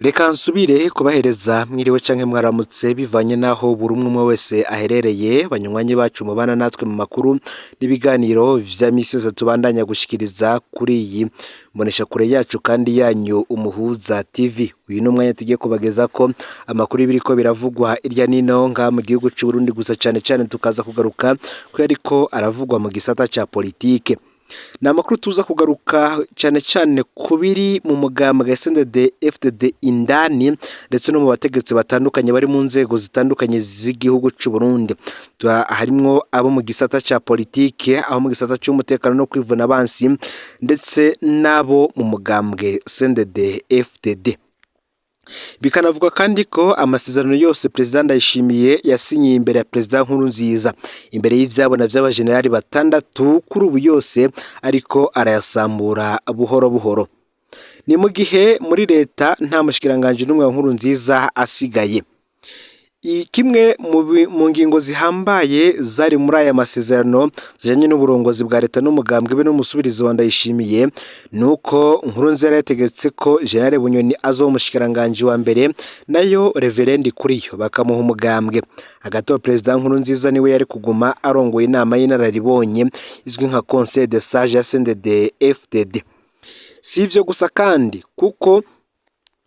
Reka nsubire kubahereza mwiriwe canke mwaramutse bivanye n'aho buri umwe umwe wese aherereye. Banywanyi bacu mubana natwe mu makuru n'ibiganiro vya misi yose tubandanya gushikiriza kuri iyi mboneshakure yacu kandi yanyu, Umuhuza TV. Uyu ni umwanya tugiye kubagezako amakuru y'ibiriko biravugwa irya nino ngaha mu gihugu c'Uburundi, gusa cane cane tukaza kugaruka ko yariko aravugwa mu gisata ca politike. Ni amakuru tuza kugaruka cane cane ku biri mu mugambwe SNDD FDD indani, ndetse no mu bategetsi batandukanye bari mu nzego zitandukanye z'igihugu c'u Burundi. Harimwo abo mu gisata ca politike, abo mu gisata c'umutekano no kwivuna abansi, ndetse n'abo mu mugambwe SNDD FDD. Bikanavuga kandi ko amasezerano yose Perezida Ndayishimiye yasinyiye imbere ya Perezida Nkurunziza, imbere y'ivyabona vy'abajenerali batandatu, kuri ubu yose ariko arayasambura buhoro buhoro. Ni mu gihe muri leta nta mushikiranganji n'umwe wa Nkurunziza asigaye. Kimwe mu ngingo zihambaye zari muri aya masezerano zijanye n'uburongozi bwa leta n'umugambwe be n'umusubirizi wa Ndayishimiye, nuko Nkurunziza yari yategetse ko General Bunyoni azoba umushikiranganji wa mbere, nayo Reverend Kuriyo bakamuha umugambwe. Hagati aho, Perezida Nkurunziza niwe yari kuguma arongoye inama y'inararibonye izwi nka Conseil des Sages ya CNDD FDD. Si ivyo gusa kandi, kuko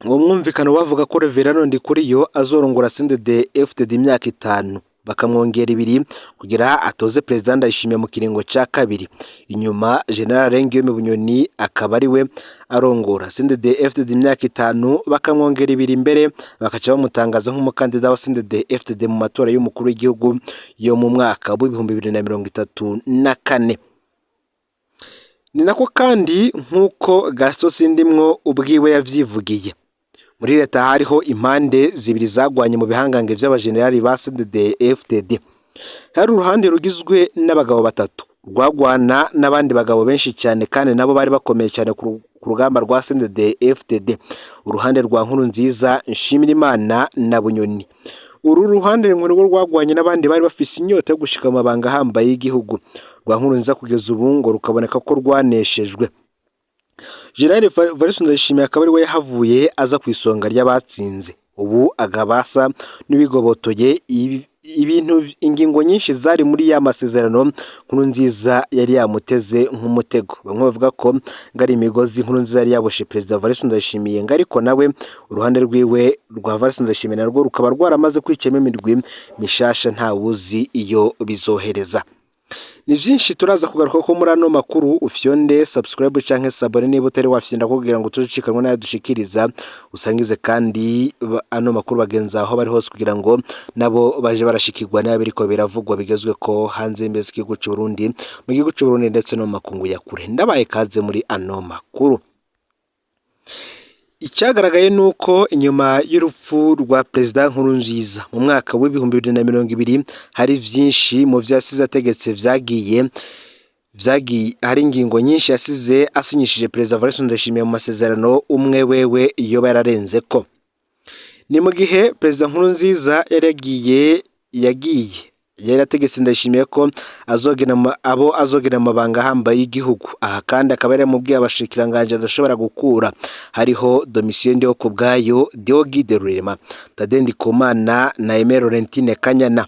uwo mwumvikano bavuga ko Reverend Ndikuriyo azorongora CNDD FDD imyaka 5, bakamwongera 2 kugira atoze Perezida Ndayishimiye mu kiringo ca kabiri. Inyuma General Guillaume Bunyoni akaba ariwe arongora CNDD FDD imyaka 5, bakamwongera 2 mbere bakaca bamutangaza nk'umukandida wa CNDD FDD mu matora y'umukuru w'igihugu yo mu mwaka w'2034. Ni nako kandi, nk'uko Gaston Sindimwo ubwiwe yavyivugiye, muri leta hariho impande zibiri zagwanye mu bihangange vy'abajenerali ba CNDD FDD. Hari uruhande rugizwe n'abagabo batatu rwagwana n'abandi bagabo benshi cyane, kandi nabo bari bakomeye cyane ku rugamba rwa CNDD FDD, uruhande rwa Nkurunziza, Nshimirimana na Bunyoni. Uru ruhande nirwo rwagwanye n'abandi bari bafise inyota yo gushika mu mabanga ahambaye y'igihugu rwa Nkurunziza. Kugeza ubu ngo rukaboneka ko rwaneshejwe. General Evariste Ndayishimiye akaba ari we yahavuye aza ku isonga ry'abatsinze, ubu akaba asa n'uwigobotoye ibintu, ingingo nyinshi zari muri ya masezerano Nkurunziza yari yamuteze nk'umutego. Bamwe bavuga ko ngo ari imigozi Nkurunziza yari yaboshe Perezida Evariste Ndayishimiye, ngo ariko nawe uruhande rwiwe rwa Evariste Ndayishimiye narwo rukaba rwaramaze kwicamo imirwi mishasha, ntawuzi iyo bizohereza. Ni vyinshi turaza kugaruka ko muri ano makuru. Ufyonde subscribe canke s'abonner niba utari wafyonda, kugira ngo tuzucikanwe n'ayo dushikiriza. Usangize kandi ano makuru bagenzi aho bari hose, kugira ngo nabo baje barashikirwa n'ayo biriko biravugwa bigezwe ko hanze y'imbibe z'igihugu c'u Burundi, mu gihugu c'u Burundi ndetse no mu makungu ya kure. Ndabaye kaze muri ano makuru. Icyagaragaye ni uko inyuma y'urupfu rwa Perezida Nkurunziza mu mwaka w'2020, hari vyinshi mu vyo yasize ategetse vyagiye, hari ingingo nyinshi yasize asinyishije Perezida Evariste Ndayishimiye mu masezerano umwe wewe yoba yararenzeko. Ni mu gihe Perezida Nkurunziza yari yagiye yari ategetse Ndayishimiye ko azogena abo azogena amabanga ahambaye y'igihugu. Aha kandi akaba yari yamubwiye abashikiranganji adashobora gukura, hariho Domitien Ndihokubwayo, Deogide Rurema, Thaddée Ndikumana na Aimée Laurentine Kanyana.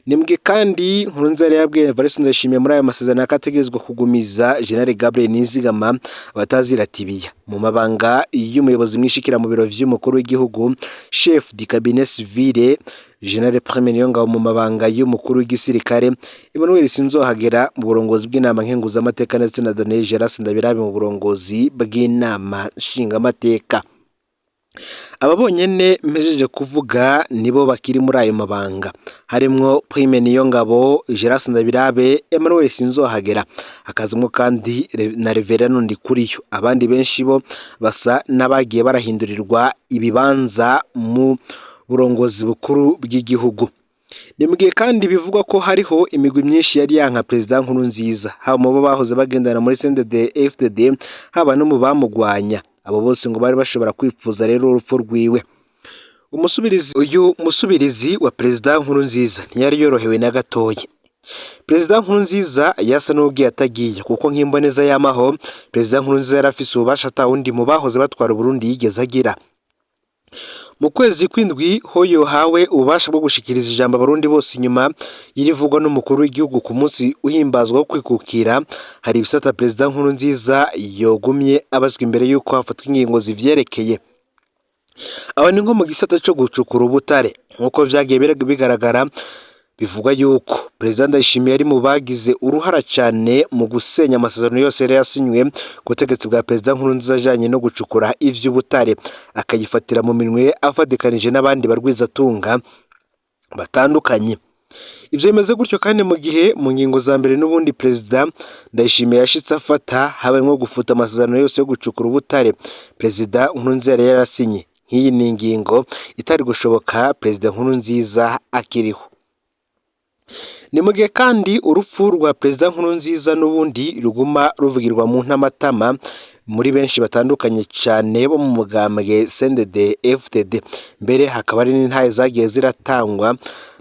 Nimbwe kandi Nkurunziza yari yabwiye Evariste Ndayishimiye muri ayo masezerano ko ategerezwa kugumiza General Gabriel Nizigama bataziratibiya mu mabanga y'umuyobozi mwishikira mu biro vy'umukuru w'igihugu, chef du cabinet civil, General Prime Niyongabo mu mabanga y'umukuru w'igisirikare, Emmanuel Sinzohagera mu burongozi bw'inama nkenguzamateka, ndetse na Daniel Geras Ndabirabe mu burongozi bw'inama nshingamateka. Aba bonyene mpejeje kuvuga nibo bakiri muri ayo mabanga, harimwo Prime Niyongabo, Geras Ndabirabe, Emmanuel Sinzohagera, hakazamwo kandi na Reverien Ndikuriyo. Abandi benshi bo basa n'abagiye barahindurirwa ibibanza mu burongozi bukuru bw'igihugu. Ni mu gihe kandi bivugwa ko hariho imigwi myinshi yari yanka Perezida Nkurunziza, haba mu bo bahoze bagendana muri CNDD FDD, haba no mu bamugwanya. Abo bose ngo bari bashobora kwipfuza rero urupfu rwiwe. Umusubirizi, uyu musubirizi wa Perezida Nkurunziza, ntiyari yorohewe na gatoya. Perezida Nkurunziza yasa n'uwugiye atagiye, kuko nk'imboneza y'amaho, Perezida Nkurunziza yari afise ububasha ata wundi mu bahoze batwara Uburundi yigeze agira. Mu kwezi kw'indwi ho yohawe ububasha bwo gushikiriza ijambo abarundi bose inyuma y'irivugwa n'umukuru w'igihugu ku munsi uhimbazwa wo kwikukira, hari ibisata Perezida Nkurunziza yogumye abazwa imbere y'uko hafatwa ingingo zivyerekeye. Aho ni nko mu gisata co gucukura ubutare, nk'uko vyagiye bigaragara, bivugwa yuko Perezida Ndayishimiye ari mu bagize uruhara cane mu gusenya amasezerano yose yari yasinywe ku butegetsi bwa Perezida Nkurunziza ajanye no gucukura ivy'ubutare, akayifatira mu minwe afadikanije n'abandi barwizatunga batandukanye. Ivyo bimeze gutyo kandi mu gihe mu ngingo za mbere n'ubundi Perezida Ndayishimiye yashitse afata habayemwo gufuta amasezerano yose yo gucukura ubutare Perezida Nkurunziza yari yarasinye. Nk'iyi ni ingingo itari gushoboka Perezida Nkurunziza akiriho. Ni mu gihe kandi urupfu rwa Perezida Nkurunziza n'ubundi ruguma ruvugirwa mu ntamatama muri benshi batandukanye cane bo mu mugambwe CNDD FDD, mbere hakaba hari n'intahe zagiye ziratangwa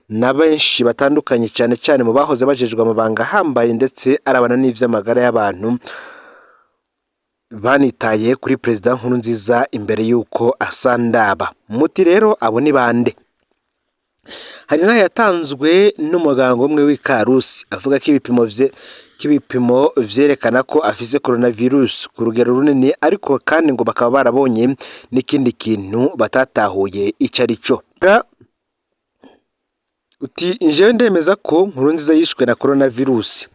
na benshi batandukanye cane cane mu bahoze bajejwe amabanga ahambaye ndetse arabana n'ivy'amagara y'abantu, banitaye kuri Perezida Nkurunziza imbere y'uko asandaba. Muti rero abo ni bande? Hari n'ayo yatanzwe n'umuganga umwe w'Ikarusi avuga ko ibipimo vyerekana ko afise coronavirus ku rugero runini, ariko kandi ngo bakaba barabonye n'ikindi kintu batatahuye ico arico. Uti jewe ndemeza ko Nkurunziza yishwe na coronavirus.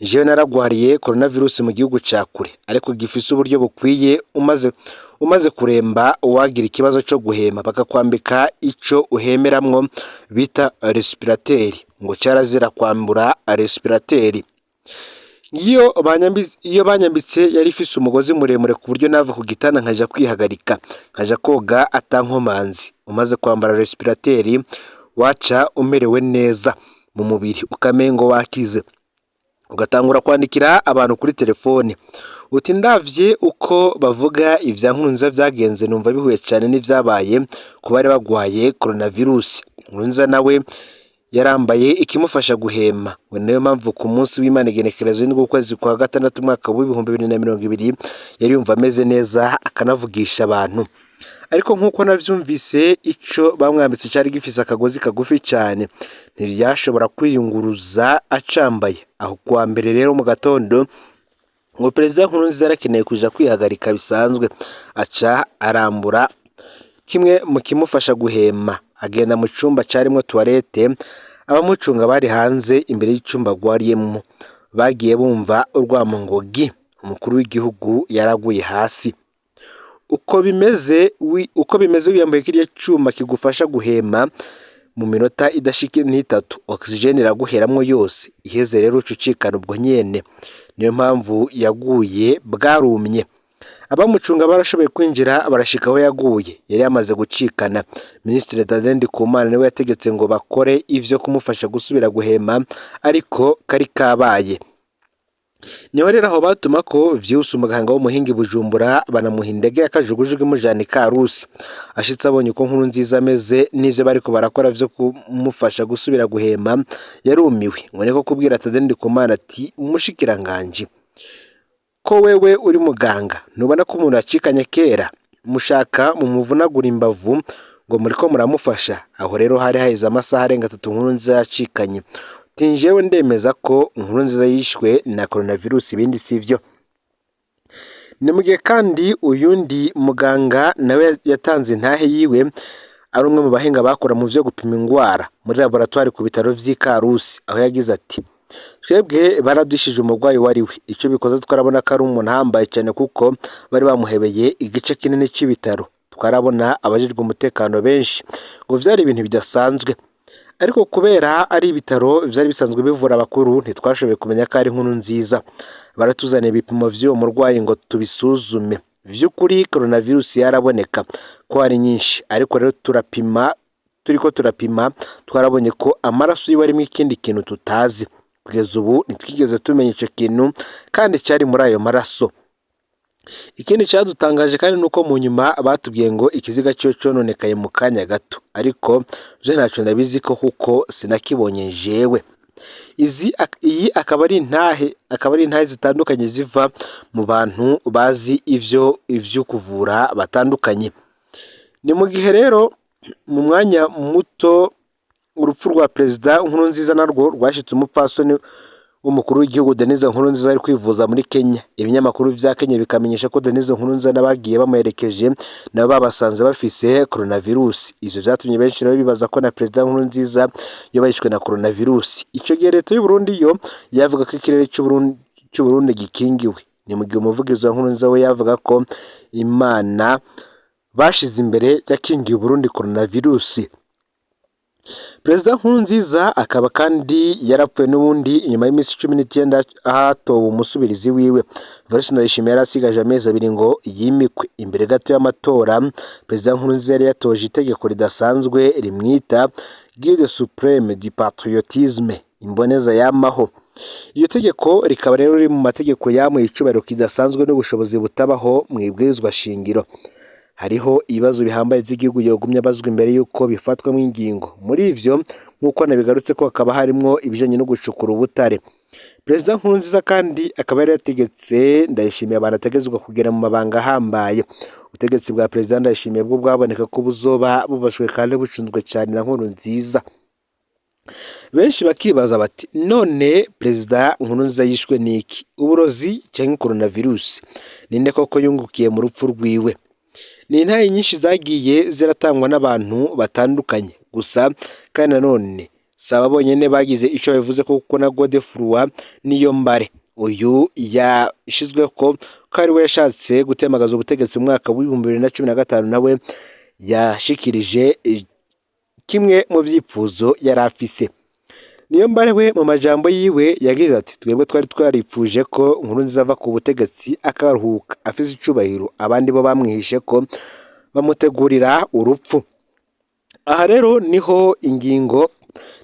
Jewe naragwariye coronavirus mu gihugu ca kure, ariko gifise uburyo bukwiye, umaze kuremba uwagira ikibazo co guhema bakakwambika ico uhemeramwo bita respirateur, ngo carazira kwambura respirateur. Iyo banyambitse yari ifise umugozi muremure ku buryo nava ku gitanda nkaja kwihagarika, nkaja koga atankomanzi. Umaze kwambara respirateur waca umerewe neza mu mubiri, ukamengo wakize, ugatangura kwandikira abantu kuri telefone. Uti ndavye uko bavuga ivya Nkurunziza vyagenze, numva bihuye cane n'ivyabaye ku bari bagwaye coronavirus. Nkurunziza nawe yarambaye ikimufasha guhema, ngo niyo mpamvu ku munsi w'Imana igenekerezo y'indwi ukwezi kwa gatandatu umwaka w'2020 yari yumva ameze neza akanavugisha abantu. Ariko nk'uko navyumvise, ico bamwambitse cari gifise akagozi kagufi cane, ntivyashobora kwiyunguruza acambaye. Aho kuwa mbere rero mu gatondo ngo Perezida Nkurunziza yarakeneye kuja kwihagarika bisanzwe, aca arambura kimwe mu kimufasha guhema, agenda mu cumba carimwo toilette. Abamucunga bari hanze imbere y'icumba agwariyemwo, bagiye bumva urwamo ngo gi, umukuru w'igihugu yaraguye hasi. Uko bimeze wiyambaye kiriya cuma kigufasha guhema, mu minota idashika n'itatu oxygène iraguheramwo yose, iheze rero uca ucikana ubwo nyene. Niyo mpamvu yaguye bwarumye. Abamucunga barashoboye kwinjira barashika aho yaguye, yari yamaze gucikana. Minisitiri Thaddée Ndikumana niwe yategetse ngo bakore ivyo kumufasha gusubira guhema, ariko kari kabaye. Niho rero aho batuma ko vyihuse umuganga w'umuhinga i Bujumbura, banamuha indege ya kajugujugu imujana i Karusi. Ashitse abonye uko Nkurunziza ameze n'ivyo bariko barakora vyo kumufasha gusubira guhema, yarumiwe. Ngo niko kubwira Thaddée Ndikumana ati: "Umushikiranganji, ko wewe uri muganga, ntubona ko umuntu yacikanye kera? Mushaka mumuvunagura imbavu ngo muriko muramufasha." Aho rero hari haheze amasaha arenga 3 Nkurunziza yacikanye. Uti jewe ndemeza ko Nkurunziza yishwe na coronavirus, ibindi sivyo. Ni mu gihe kandi uyundi muganga nawe yatanze intahe yiwe, ari umwe mu bahinga bakora mu vyo gupima ingwara muri laboratoire ku bitaro vy'i Karusi, aho yagize ati: "Twebwe baradushije umurwayi wari we, ico bikoze twarabona ko ari umuntu ahambaye cyane, kuko bari bamuhebeye igice kinini c'ibitaro, twarabona abajejwe umutekano benshi, ngo vyari ibintu bidasanzwe. Ariko kubera ari ibitaro vyari bisanzwe bivura abakuru, ntitwashoboye kumenya ko ari Nkurunziza. Baratuzaniye ibipimo vy'uwo murwayi ngo tubisuzume, vy'ukuri coronavirus yaraboneka ko ari nyinshi, ariko rero turapima, turiko turapima twarabonye ko amaraso yiwe arimwo ikindi kintu tutazi. Kugeza ubu ntitwigeze tumenya ico kintu kandi cari muri ayo maraso. Ikindi cadutangaje kandi nuko mu nyuma batubwiye ngo ikiziga ciwe cononekaye mu kanya gato, ariko vyo ntaco ndabiziko kuko sinakibonye jewe." Iyi akaba ari intahe zitandukanye ziva mu bantu bazi ivyo kuvura batandukanye. Ni mu gihe rero mu mwanya muto urupfu rwa Perezida Nkurunziza narwo rwashitse umupfasoni w'umukuru w'igihugu Denise Nkurunziza ari kwivuza muri Kenya. Ibinyamakuru vya Kenya bikamenyesha ko Denise Nkurunziza n'abagiye bamuherekeje nabo babasanze bafise coronavirus. Ivyo vyatumye benshi rero bibaza ko na Perezida Nkurunziza yoba yishwe na coronavirus. Ico gihe leta y'u Burundi yo yavuga ko ikirere c'Uburundi gikingiwe. Ni mu gihe umuvugizi wa Nkurunziza we yavuga ko Imana bashize imbere yakingiye Uburundi coronavirus. Perezida Nkurunziza akaba kandi yarapfuye n'ubundi inyuma y'iminsi 19 hatowe umusubirizi wiwe. Evariste Ndayishimiye yari asigaje amezi 2 ngo yimikwe. Imbere gato y'amatora, Perezida Nkurunziza yari yatoje itegeko ridasanzwe rimwita Guide Supreme du Patriotisme, imboneza yamaho. Iryo tegeko rikaba rero riri mu mategeko yamuha icubahiro kidasanzwe n'ubushobozi butabaho mu ibwirizwa shingiro. Hariho ibibazo bihambaye vy'igihugu yogumye abazwa imbere y'uko bifatwamwo ingingo. Muri ivyo, nk'uko nabigarutse ko hakaba harimwo ibijanye no gucukura ubutare. Perezida Nkurunziza kandi akaba yari yategetse Ndayishimiye abantu ategerezwa kugera mu mabanga ahambaye. Ubutegetsi bwa Perezida Ndayishimiye bwo bwaboneka ko buzoba bubashwe kandi bucunzwe cane na Nkurunziza. Benshi bakibaza bati none Perezida Nkurunziza yishwe n'iki? Uburozi canke coronavirus? Ninde koko yungukiye mu rupfu rwiwe? Ni intahe nyinshi zagiye ziratangwa n'abantu batandukanye. Gusa kandi nanone si aba bonyene bagize ico babivuze kuko na Godefroid Niyombare uyu yashizweko ko ari we yashatse gutemagaza ubutegetsi mu mwaka w'2015 nawe yashikirije kimwe mu vyipfuzo yari afise. Niyombare we mu majambo yiwe yagize ati twebwe twari twaripfuje ko Nkurunziza ava ku butegetsi akaruhuka afise icubahiro, abandi bo bamwihishe ko bamutegurira urupfu. Aha rero niho ingingo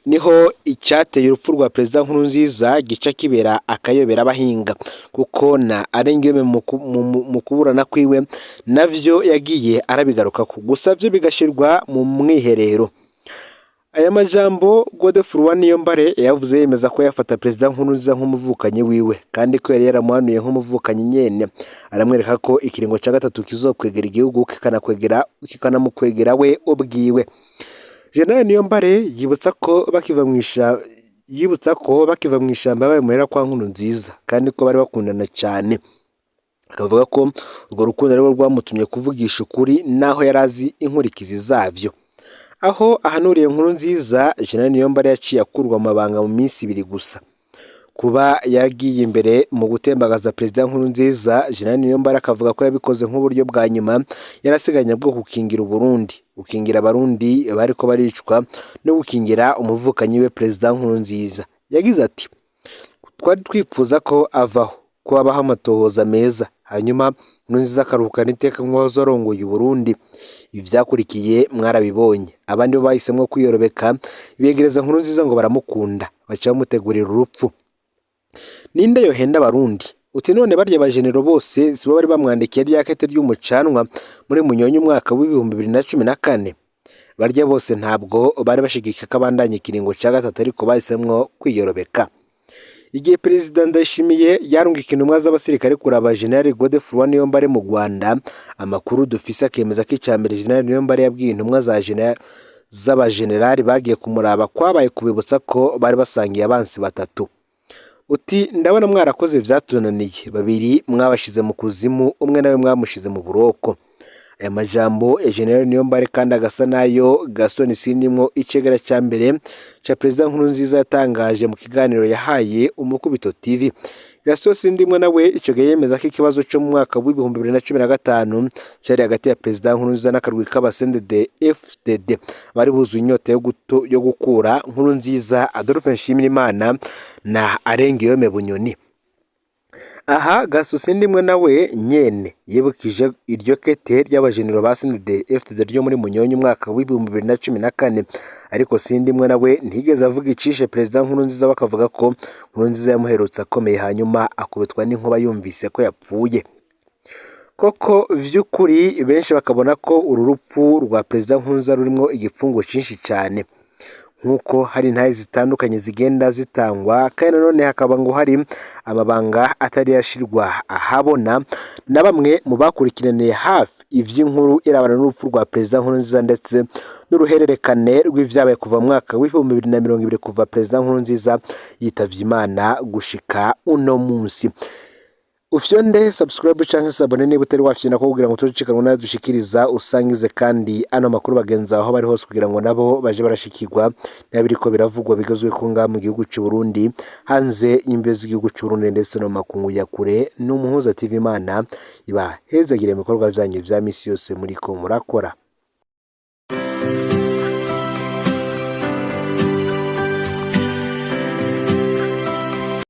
niho icyateye urupfu rwa Perezida Nkurunziza gica kibera akayobera abahinga, kuko na Arengiyome mu kuburana kwiwe navyo yagiye arabigarukako, gusa vyo bigashirwa mu mwiherero. Aya majambo Godefroid Niyombare yavuze yemeza ko yafata Perezida Nkurunziza nk'umuvukanyi wiwe, kandi ko yari yaramuhanuye nk'umuvukanyi nyene, aramwereka ko ikiringo ca gatatu kizokwegera igihugu kikanakwegera kikanamukwegera we ubwiwe. General Niyombare yibutsa ko bakiva mw'ishamba babaye muhera kwa Nkurunziza, kandi ko bari bakundana cane. Akavuga ko urwo rukundo arirwo rwamutumye kuvugisha ukuri naho yari azi inkurikizi zavyo. Aho ahanuriye Nkurunziza, General Niyombare yaciye akurwa mu mabanga mu minsi 2 gusa. Kuba yagiye imbere mu gutembagaza Perezida Nkurunziza, General Niyombare akavuga ko yabikoze nk'uburyo bwa nyuma yarasigaranye bwo gukingira Uburundi, gukingira Abarundi bariko baricwa no gukingira umuvukanyi we Perezida Nkurunziza. Yagize ati twari twipfuza ko avaho, ko habaho amatohoza meza, hanyuma Nkurunziza akaruhukana iteka nk'uwahoze arongoye Uburundi. Ivyakurikiye mwarabibonye. Abandi bo bahisemwo kwiyorobeka biyegereza Nkurunziza ngo baramukunda, baca bamutegurira urupfu. Ninde yohenda Abarundi? Uti none barya bajenero bose sibo bari bamwandikiye rya kete ry'umucanwa muri Munyonyo umwaka w'2014? Barya bose ntabwo bari bashigikiye ko abandanya ikiringo ca gatatu, ariko bahisemwo kwiyorobeka. Igihe Perezida Ndayishimiye yarungika intumwa z'abasirikare kuraba General Godefroid Niyombare mu Rwanda, amakuru dufise akemeza ko icambere General Niyombare yabwiye intumwa za z'abajenerali bagiye kumuraba kwabaye kubibutsa ko bari basangiye abansi batatu. Uti ndabona mwarakoze vyatunaniye, babiri mwabashize mu kuzimu, umwe nawe mwamushize mu buroko. Aya majambo ya General Niyombare kandi agasa nayo Gaston Sindimwo, icegera ca mbere ca Perezida Nkurunziza, yatangaje mu kiganiro yahaye Umukubito TV. Gaston Sindimwo nawe ico gihe yemeza ko ikibazo co mu mwaka w'2015 cari hagati ya Perezida Nkurunziza n'akarwi k'aba CNDD FDD bari buzuye inyota yo gukura Nkurunziza, Adolphe Nshimirimana na Arengiyome Bunyoni. Aha Gaston Sindimwo nawe nyene yibukije iryo kete ry'abajenero ba CNDD FDD ryo muri Munyonyo umwaka w'2014, ariko Sindimwo nawe ntiyigeze avuga icishe Perezida Nkurunziza, bakavuga ko Nkurunziza yamuherutse akomeye hanyuma akubitwa n'inkuba yumvise ko yapfuye. Koko vy'ukuri benshi bakabona ko uru rupfu rwa Perezida Nkurunziza rurimwo igipfungu cinshi cane. Nk'uko hari intahe zitandukanye zigenda zitangwa, kandi nanone hakaba ngo hari amabanga atari yashirwa ahabona na bamwe mu bakurikiraniye hafi ivy'inkuru irabana n'urupfu rwa Perezida Nkurunziza, ndetse n'uruhererekane rw'ivyabaye kuva mu mwaka w'2020, kuva Perezida Nkurunziza yitavye Imana gushika uno munsi. Ufyonde subscribe canke s'abonner niba utari wafyonda ko, kugira ngo tucikanwe nayo dushikiriza. Usangize kandi ano makuru bagenzi aho bari hose, kugira ngo nabo baje barashikirwa n'abiriko biravugwa bigezwe ko ngaha mu gihugu c'u Burundi, hanze y'imbibe z'igihugu c'u Burundi, ndetse no mu makungu ya kure. N'Umuhuza TV, Imana ibahezagire mu bikorwa vyanyu vya misi yose muriko murakora.